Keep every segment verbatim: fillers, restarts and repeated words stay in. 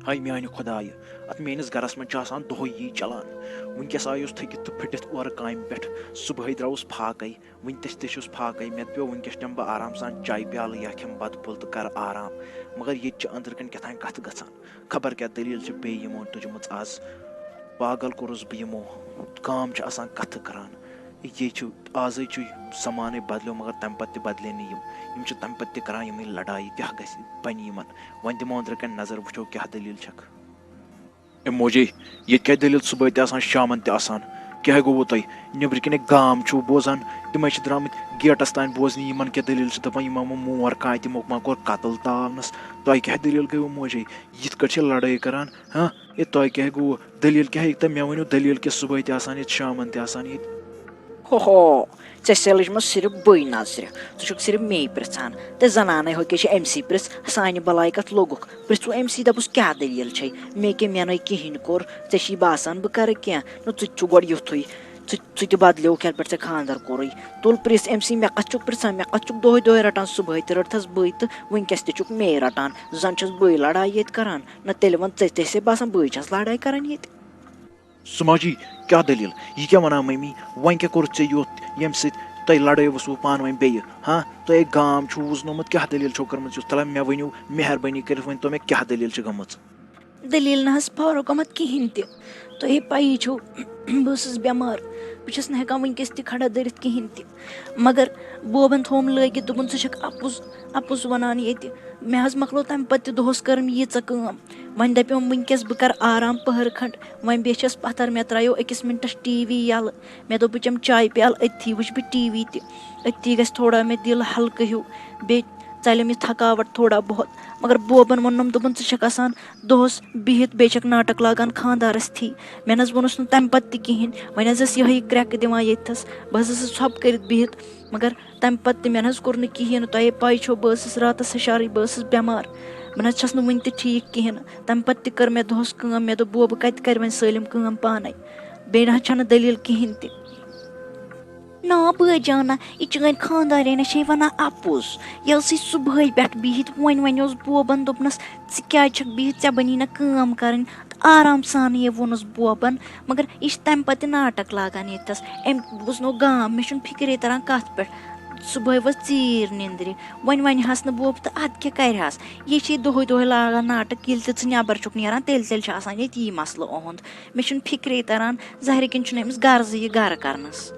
ہاے میانہِ خۄدایہِ، اتھ میٲنِس گرس منٛز چھُ آسان دۄہے یی چلان۔ وٕنکیٚس آیوس تھٔکِتھ تہٕ پھٔٹِتھ اورٕ کامہِ پٮ۪ٹھ۔ صبحٲے درٛاوُس فاقے، وٕنہِ تہِ چھُس فاقے۔ مےٚ پیوٚو وٕنکیٚس چٮ۪مہٕ بہٕ آرام سان چایہِ پیالہٕ یا کھٮ۪مہٕ بتہٕ پھوٚل تہٕ کرٕ آرام۔ مگر ییٚتہِ چھِ أنٛدرٕ کنہِ کیٛاہ تام کتھٕ گژھان۔ خبر کیٛاہ دٔلیٖل چھِ بیٚیہِ یِمو تُجمٕژ از۔ پاگل کوٚرُس بہٕ یِمو۔ کام چھِ آسان کتھٕ کران۔ یے چھُ، آزے چھُ زمانَے بدلیو، مگر تَمہِ پتہٕ تہِ بدلے نہٕ یِم۔ یِم چھِ تَمہِ پتہٕ تہِ کران یِمٕے لڑایہِ، کیٛاہ گژھِ بنہِ یِمن؟ وۄنۍ دِمو أنٛدرٕ کنہِ نظر، وٕچھو کیٛاہ دٔلیٖل چھکھ۔ اے موجی، ییٚتہِ کیٛاہ دٔلیٖل؟ صُبحٲے تہِ آسان، شامن تہِ آسان، کیٛاہ گوٚوُ تۄہہِ؟ نیٚبرٕ کِنۍ گام چھُو بوزان، تِمے چھِ درٛامٕتۍ گیٹس تام بوزنہِ، یِمن کیٛاہ دٔلیٖل چھِ؟ دپان یِمو ما مور کانٛہہ، تِمو ما کوٚر قتل تاونس؟ تۄہہِ کیٛاہ دٔلیٖل گٔیوُ موجی؟ یِتھ کٲٹھۍ چھِ لڑٲے کران، ہاں؟ اے تۄہہِ کیٛاہ گوٚوُ؟ دٔلیٖل کیٛاہ ہیٚکہِ تۄہہِ مےٚ ؤنِو؟ دٔلیٖل کیٛاہ؟ صُبحٲے تہِ آسان ییٚتہِ، شامن تہِ آسان ییٚتہِ۔ ہو ہو، ژےٚ سیلٕچ منٛز صرف بٔے نظرِ۔ ژٕ چھُکھ صرف مے پرٛژھان۔ تہٕ زنانَے ہوکے چھِ أمۍ سٕے پرٛژھ، سانہِ بلاے کَتھ لوٚگُکھ؟ پرٛژھوٗ أمۍ سٕے، دَپُس، کیٛاہ دٔلیٖل چھے؟ مے کیٛاہ مےٚ نَے کِہیٖنۍ کوٚر؟ ژےٚ چھی باسان بہٕ کَرٕ کینٛہہ؟ نہ، ژٕ تہِ چھُکھ گۄڈٕ یُتھُے۔ ژٕ، ژٕ تہِ بدلیوکھ یَتھ پٮ۪ٹھ ژےٚ خانٛدر کوٚرُے۔ تُل پرٛژھ أمۍ سٕے، مےٚ کَتھ چھُکھ پرٛژھان؟ مےٚ کَتھ چھُکھ دۄہَے دۄہَے رَٹان؟ صُبحٲے تہِ رٔٹتھَس بٕے تہٕ وٕنۍکٮ۪س تہِ چھُکھ مے رَٹان۔ زَن چھَس بٕے لڑایہِ ییٚتہِ کَران۔ نہ، تیٚلہِ وَن ژےٚ، ژےٚ چھے باسان بٕے چھَس لڑایہِ کَران ییٚتہِ؟ سُماجی، کیٛاہ دٔلیٖل؟ یہِ کیٛاہ وَنان مٔمی؟ وۄنۍ کیٛاہ کوٚرُتھ ژےٚ یُتھ، ییٚمہِ سۭتۍ تۄہہِ لڑٲے ؤژھوٕ پانہٕ ؤنۍ بیٚیہِ؟ ہاں، تۄہہِ گام چھُو وُزنومُت، کیٛاہ دٔلیٖل چھو کٔرمٕژ یُتھ؟ تَلہ مےٚ ؤنِو، مہربٲنی کٔرِتھ ؤنۍ تو مےٚ، کیٛاہ دٔلیٖل چھِ گٔمٕژ؟ دٔلیٖل نہ حظ فاروق احمد کِہیٖنۍ تہِ۔ تۄہے پَیی چھو، بہٕ ٲسٕس بٮ۪مار، بہٕ چھَس نہٕ ہٮ۪کان وٕنۍکٮ۪س تہِ کھڑا دٔرِتھ کِہیٖنۍ تہِ۔ مگر بوبَن تھووُم لٲگِتھ، دوٚپُن، "ژٕ چھَکھ اَپُز، اَپُز وَنان ییٚتہِ۔" مےٚ حظ مۄکلو تَمہِ پَتہٕ تہِ دۄہَس کٔرٕم ییٖژاہ کٲم۔ وۄنۍ دَپیوم، "وٕنۍکٮ۪س بہٕ کَرٕ آرام پٔہر کھنٛڈ۔" وۄنۍ بیچھَس پَتھر، مےٚ ترٛایو أکِس مِنٹَس ٹی وی یَلہٕ۔ مےٚ دوٚپ، "بہٕ چٮ۪مہٕ چایہِ پیٛالہٕ أتھی، وٕچھِ بہٕ ٹی وی تہِ۔ أتھی گژھِ تھوڑا مےٚ دِل ہلکہٕ ہیوٗ، بیٚیہِ ژَلٮ۪م یہِ تھکاوٹ تھوڑا بہت۔" مگر بوبَن ووٚننَم، دوٚپُن، "ژٕ چھَکھ آسان دۄہَس بِہِتھ، بیٚیہِ چھَکھ ناٹک لاگان خانٛدارَس تھی۔" مےٚ نہ حظ ووٚنُس نہٕ تَمہِ پَتہٕ تہِ کِہیٖنۍ۔ وۄنۍ حظ ٲس یِہوٚے کرٛٮ۪کہٕ دِوان ییٚتہِ تھَس۔ بہٕ حظ ٲسٕس ژھۄپہٕ کٔرِتھ بِہِتھ، مگر تَمہِ پَتہٕ تہِ مےٚ نہ حظ کوٚر نہٕ کِہیٖنۍ نہٕ۔ تۄہے پَے چھو، بہٕ ٲسٕس راتَس ہُشارٕے، بہٕ ٲسٕس بٮ۪مار۔ بہٕ نہ حظ چھَس نہٕ وٕنہِ تہِ ٹھیٖک کِہیٖنۍ نہٕ۔ تَمہِ پَتہٕ تہِ کٔر مےٚ دۄہَس کٲم، مےٚ دوٚپ، بوبہٕ کَتہِ کَرِ وۄنۍ سٲلِم کٲم پانَے؟ بیٚیہِ نہ حظ چھَنہٕ دٔلیٖل کِہیٖنۍ تہِ۔ نا بٲے جانا، یہِ چٲنۍ خانٛدارِنۍ چھے وَنان اَپُز۔ یہِ ٲسٕے صُبحٲے پٮ۪ٹھ بِہِتھ، وۄنۍ وۄنۍ اوس بوبَن دوٚپنَس، "ژٕ کیٛازِ چھَکھ بِہِتھ؟ ژےٚ بَنی نہ کٲم کَرٕنۍ؟" تہٕ آرام سانٕے ووٚنُس بوبَن۔ مگر یہِ چھِ تَمہِ پَتہٕ تہِ ناٹک لاگان ییٚتہِ تھَس۔ أمۍ بوٗزنو گام، مےٚ چھُنہٕ فِکرے تَران کَتھ پٮ۪ٹھ۔ صُبحٲے ؤژھ ژیٖرۍ نِنٛدرِ۔ وۄنۍ وَنہِ ہَس نہٕ بوبہٕ تہٕ اَدٕ کیٛاہ کَرِ ہَس؟ یہِ چھِ یہِ دۄہَے دۄہَے لاگان ناٹک، ییٚلہِ تہِ ژٕ نٮ۪بَر چھُکھ نیران، تیٚلہِ تیٚلہِ چھُ آسان ییٚتہِ یی مسلہٕ اُہُنٛد۔ مےٚ چھُنہٕ فِکرے تَران، ظاہرٕ کِنۍ چھُنہٕ أمِس غرضٕے یہِ گَرٕ کَرنَس۔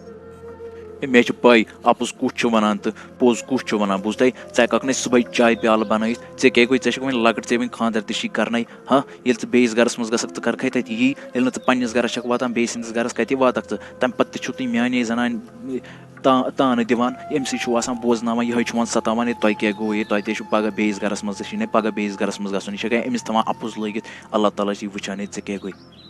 ہے، مےٚ چھِ پَے، اَپُز کُس چھُ وَنان تہٕ پوٚز کُس چھُ وَنان۔ بوٗز تۄہہِ، ژٕ ہٮ۪کَکھ نہٕ صُبحٲے چایہِ پیٛالہٕ بَنٲیِتھ، ژےٚ کیٛاہ گوٚے؟ ژےٚ چھَکھ وۄنۍ لۄکٕٹ، ژےٚ وۄنۍ خانٛدَر تہِ چھی کَرنَے۔ ہاں، ییٚلہِ ژٕ بیٚیِس گَرَس منٛز گژھَکھ، ژٕ کَرکھَے تَتہِ یی۔ ییٚلہِ نہٕ ژٕ پنٛنِس گَرَس چھَکھ واتان، بیٚیہِ سٕنٛدِس گَرَس کَتہِ واتَکھ ژٕ؟ تَمہِ پَتہٕ تہِ چھُو تُہۍ میٛانے زَنانہِ تا-، تانہٕ دِوان، أمۍ سٕے چھُو آسان بوزناوان، یِہوٚے چھُ وۄنۍ سَتاوان، ہے، تۄہہِ کیٛاہ گوٚو؟ ہے، تۄہہِ تہِ چھُو پَگاہ بیٚیِس گَرَس منٛز، ژےٚ چھِی نَے پَگاہ بیٚیِس گَرَس منٛز گژھُن، یہِ چھَکھ أمِس تھاوان اَپُز لٲگِتھ، اللہ تعالیٰ چھِ یہِ وٕچھان، ہے، ژےٚ کیٛاہ گوٚے؟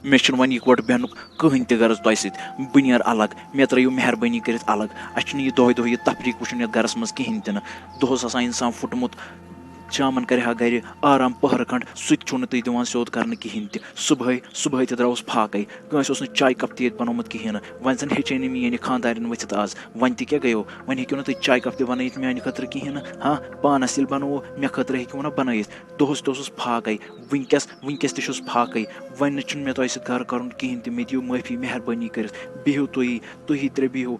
مےٚ چھُنہٕ وۄنۍ یِکوَٹہٕ بیٚہنُک کٕہٕنۍ تہِ غرض تۄہہِ سۭتۍ۔ بہٕ نیرٕ الگ، مےٚ ترٛٲیِو مہربٲنی کٔرِتھ الگ۔ اَسہِ چھُنہٕ یہِ دۄہَے دۄہَے یہِ تفریٖق وٕچھُن یَتھ گَرَس منٛز کِہیٖنۍ تہِ نہٕ۔ دۄہَس آسان اِنسان پھُٹمُت، شامَن کَرِ ہا گَرِ آرام پٔہرٕ کھنٛڈ، سُہ تہِ چھُو نہٕ تُہۍ دِوان سیوٚد کَرنہٕ کِہیٖنۍ تہِ۔ صُبحٲے، صُبحٲے تہِ درٛاوُس فاقَے، کٲنٛسہِ اوس نہٕ چایہِ کَپ تہِ ییٚتہِ بَنومُت کِہیٖنۍ نہٕ۔ وۄنۍ زَن ہیٚچے نہٕ میٛٲنۍ یہِ خانٛدارِنۍ ؤتھِتھ آز، وۄنۍ تہِ کیٛاہ گٔیو؟ وۄنۍ ہیٚکِو نہٕ تُہۍ چایہِ کَپ تہِ بَنٲیِتھ میٛانہِ خٲطرٕ کِہیٖنۍ نہٕ؟ ہاں، پانَس ییٚلہِ بَنووُ، مےٚ خٲطرٕ ہیٚکِو نہٕ بَنٲیِتھ۔ دۄہَس تہِ اوسُس فاقَے، وٕنکیٚس، وٕنکیٚس تہِ چھُس فاقَے۔ وۄنۍ نہٕ چھُنہٕ مےٚ تۄہہِ سۭتۍ گَرٕ کَرُن کِہیٖنۍ تہِ، مےٚ دِیِو معٲفی مہربٲنی کٔرِتھ۔ بِہِو تُہی، تُہی ترٛےٚ بِہِو۔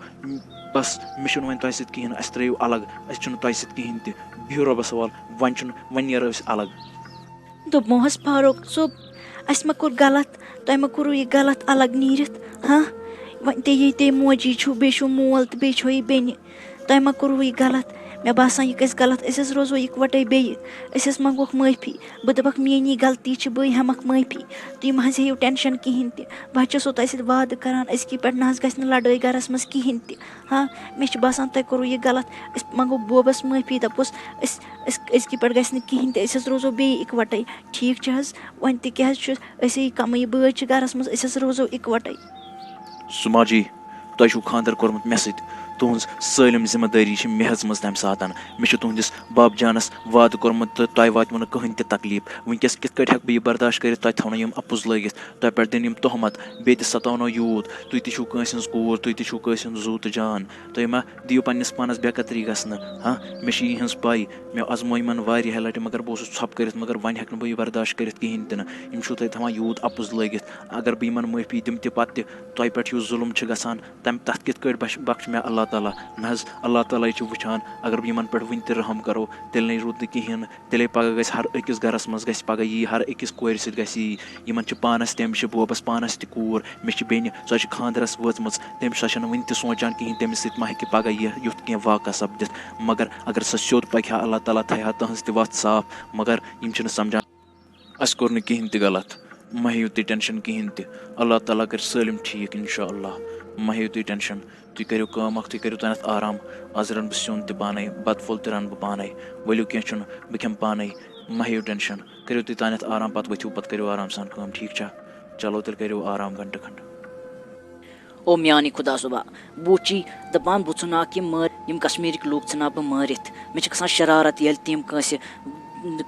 بَس، مےٚ چھُنہٕ وۄنۍ تۄہہِ سۭتۍ کِہیٖنۍ، اَسہِ ترٛٲیِو الگ، أسۍ چھِنہٕ تۄہہِ سۭتۍ کِہیٖنۍ تہِ۔ بِہِو رۄبَس حوال، وۄنۍ چھُنہٕ، وۄنۍ نیرو أسۍ الگ۔ دوٚپمو حظ فاروق صٲب، اَسہِ ما کوٚر غلط؟ تۄہہِ ما کوٚروٕ یہِ غلط الگ نیٖرِتھ؟ ہاں، وۄنۍ تہِ ییٚتے موجی چھُو، بیٚیہِ چھُو مول تہٕ بیٚیہِ چھو یہِ بیٚنہِ۔ تۄہہِ ما کوٚروٕ یہِ غلط؟ مےٚ باسان، یہِ گژھِ غلط۔ أسۍ حظ روزو یِکوَٹَے بیٚیہِ۔ أسۍ حظ منٛگوکھ معٲفی۔ بہٕ دَپَکھ، میٛٲنی غلطی چھِ، بہٕ ہٮ۪مَکھ معٲفی۔ تُہۍ مہ حظ ہیٚیِو ٹٮ۪نشَن کِہیٖنۍ تہِ۔ بہٕ حظ چھَسو تۄہہِ سۭتۍ وعدٕ کَران، أزکی پٮ۪ٹھ نہ حظ گژھِ نہٕ لَڑٲے گَرَس منٛز کِہیٖنۍ تہِ۔ ہاں، مےٚ چھُ باسان، تۄہہِ کوٚروٕ یہِ غلط۔ أسۍ منٛگو بوبَس معٲفی، دَپوس، أسۍ، أسۍ، أزکی پٮ۪ٹھ گژھِ نہٕ کِہیٖنۍ تہِ۔ أسۍ حظ روزو بیٚیہِ اِکوَٹَے۔ ٹھیٖک چھِ حظ؟ وۄنۍ تہِ کیٛاہ حظ چھُ، أسۍ ہے کَمٕے بٲژ چھِ گَرَس منٛز، أسۍ حظ روزو اِکوَٹَے۔ سُماجی، تۄہہِ چھُو خانٛدر کوٚرمُت مےٚ سۭتۍ، تُہٕنٛز سٲلِم ذمہٕ دٲری چھِ مےٚ ہیٚژمٕژ تَمہِ ساتہٕ۔ مےٚ چھُ تُہٕنٛدِس بَب جانَس وعدٕ کوٚرمُت تہٕ تۄہہِ واتِوٕ نہٕ کٕہٕنۍ تہِ تکلیٖف۔ وٕنکیٚس کِتھ کٲٹھۍ ہٮ۪کہٕ بہٕ یہِ برداشت کٔرِتھ؟ تۄہہِ تھاونو یِم اَپُز لٲگِتھ، تۄہہِ پٮ۪ٹھ دِن یِم تہمت، بیٚیہِ تہِ ستاونو یوٗت۔ تُہۍ تہِ چھِو کٲنٛسہِ ہٕنٛز کوٗر، تُہۍ تہِ چھِو کٲنٛسہِ ہُنٛد زُو تہٕ جان۔ تُہۍ ما دِیِو پنٛنِس پانَس بے قدری گژھنہٕ؟ ہاں، مےٚ چھِ یِہٕنٛز پَے۔ مےٚ آزمٲے یِمَن واریاہہِ لَٹہِ، مگر بہٕ اوسُس ژھۄپہٕ کٔرِتھ، مگر وۄنۍ ہٮ۪کہٕ نہٕ بہٕ یہِ برداشت کٔرِتھ کِہیٖنۍ تہِ نہٕ۔ یِم چھِو تُہۍ تھاوان یوٗت اَپُز لٲگِتھ۔ اگر بہٕ یِمَن معٲفی دِمہٕ تہِ پَتہٕ تہِ، تۄہہِ پٮ۪ٹھ یُس ظُلُم چھُ گژھان، تَمہِ، تَتھ کِتھ کٲٹھۍ بخش-، بخش مےٚ اللہ تعالیٰ؟ نہ حظ، اللہ تعالیٰ چھُ وٕچھان۔ اگر بہٕ یِمَن پٮ۪ٹھ وٕنہِ تہِ رحم کَرو، تیٚلہِ نَے روٗد نہٕ کِہیٖنۍ نہٕ۔ تیٚلے پگاہ گژھِ ہر أکِس گرس منٛز، گژھِ پگاہ یی، ہر أکِس کورِ سۭتۍ گژھِ یی۔ یِمن چھِ پانس تہِ، أمِس چھِ بوبس پانس تہِ کوٗر، مےٚ چھِ بیٚنہِ، سۄ چھِ خانٛدرس وٲژمٕژ، تٔمِس، سۄ چھنہٕ وٕنہِ تہِ سونٛچان کِہیٖنۍ، تٔمِس سۭتۍ ما ہیٚکہِ پگاہ یہِ یُتھ کینٛہہ واقعہ سپدِتھ۔ مگر اگر سۄ سیوٚد پکہِ ہا، اللہ تعالیٰ تھایہِ ہا تٕہٕنٛز تہِ وتھ صاف۔ مگر یِم چھِنہٕ سمجھان۔ اسہِ کوٚر نہٕ کِہیٖنۍ تہِ غلط، مہ ہیٚیِو تُہۍ ٹینشن کِہیٖنۍ تہِ، اللہ تعالیٰ کرِ سٲلِم ٹھیٖک انشاءاللہ۔ مہ ہیٚیِو تُہۍ ٹینشن، تُہۍ کٔرِو کٲم اکھ، تُہۍ کٔرِو تانٮ۪تھ آرام۔ از رنہٕ بہٕ سیُن تہِ پانے، بتہٕ پھوٚل تہِ رنہٕ بہٕ پانے۔ ؤلِو کینٛہہ چھُنہٕ، بہٕ کھٮ۪مہٕ پانے، مہ ہیٚیِو ٹینشن۔ کٔرِو تُہۍ تانٮ۪تھ آرام، پتہٕ ؤتھِو، پتہٕ کٔرِو آرام سان کٲم، ٹھیٖک چھا؟ چلو تیٚلہِ کٔرِو آرام گھنٹہٕ کھنڈ۔ او میٛانہِ خۄدا صٲبا، بہٕ چھُس دَپان، بہٕ ژھٕنہٕ ہاکھ یِم مٲر-، یِم کشمیٖرٕکۍ لوٗکھ ژھٕنہٕ ہا بہٕ مٲرِتھ۔ مےٚ چھِ کھسان شرارت، ییٚلہِ تِم کٲنٛسہِ،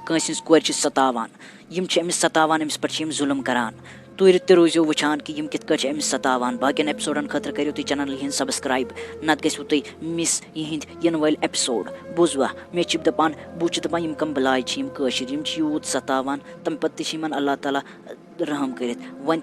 کٲنٛسہِ ہٕنٛز کورِ چھِ ستاوان۔ یِم چھِ أمِس ستاوان، أمِس پٮ۪ٹھ چھِ یِم ظُلُم کران۔ تُہۍ تہِ روٗزِو وٕچھان کہِ یِم کِتھ کٲٹھۍ چھِ أمِس ستاوان۔ باقین ایپیسوڈن خٲطرٕ کٔرِو تُہۍ چینل یِہِنٛد سبسکرایب، نتہٕ گژھِوٕ تُہۍ مِس یِہِنٛدۍ یِنہٕ وٲلۍ ایپیسوڈ۔ بوٗزوا؟ مےٚ چھِ دَپان، بہٕ چھُس دَپان، یِم کَم بَلاے چھِ، یِم کٲشِرۍ، یِم چھِ یوٗت ستاوان، تَمہِ پَتہٕ تہِ چھِ یِمن اللہ تعالیٰ رحم کٔرِتھ۔ وۄنۍ